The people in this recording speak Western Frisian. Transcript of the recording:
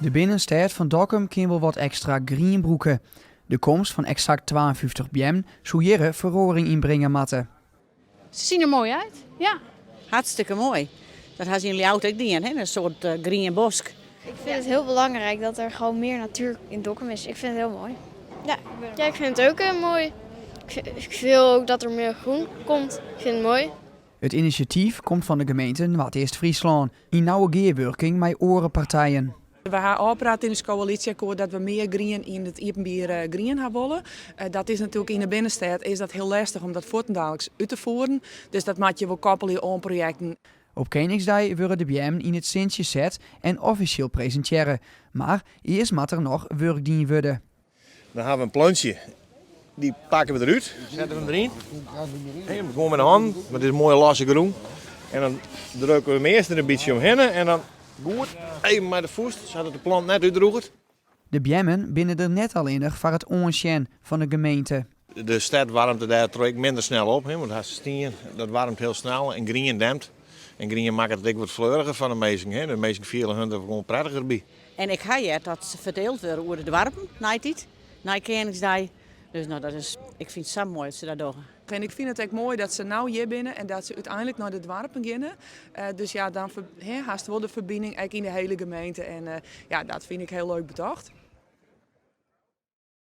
De binnenstêd fan Dokkum kin wol wat ekstra grien brûke. De komst fan eksakt 52 beammen soe hjir feroaring yn bringe moatte. Ze zien er mooi uit, ja. Hartstikke moai. Dat ha se yn Ljouwert ek dien, hè? In soart grien bosk. Ik vind het heel belangrijk dat er gewoon meer natuur in Dokkum is. Ik vind het heel mooi. Ja, ja, ik vind het ook heel mooi. Ik wil ook dat er meer groen komt. Ik vind het mooi. It inisjatyf komt fan de gemeente Noardeast-Fryslân yn nauwe gearwurking mei oare partijen. We ha ôfpraat yn ús koälysjeakkoart dat we mear grien yn it iepenbier grien ha wolle. Dat is natuerlik yn de binnenstêd is dat hiel lestich om dat fuortendaliks út te fieren. Dus dat moatte je wol koppelje oan projekten. Op Keningsdei wurde de beammen yn it sintsje set en offisjeel presintearre. Mar earst moat der noch wurk dien wurde. Dan ha we in plantsje, dy pakke we derút, sette we hem deryn. Gewoan mei de hannen, want it is moaie losse grûn. En dan drukke we hem earst der in bytsje omhinne en dan goed even mei de fûst, sadat de plant net útdrûget. De beammen binne der net allinnich foar it oansjen fan de gemeente. De stêd waarmt dêrtroch ek minder snel op, want hast stien, dat waarmt hiel snel en grien dempt. En grien makket it ek wat fleuriger foar de minsken. De minsken fiele hun der gewoan prettiger by. En ik ha heard dat se ferdield wurde oer de doarpen neitiid, nei Keningsdei. Dus no, dat is, ik fyn it sa moai dat se dat dogge. En ik fyn it ek moai dat se no hjir binne en dat se úteinlik nei de doarpen geane. Dus ja, dan hast wol de ferbining ek yn de hiele gemeente. En ja, dat fyn ik hiel leuk betocht.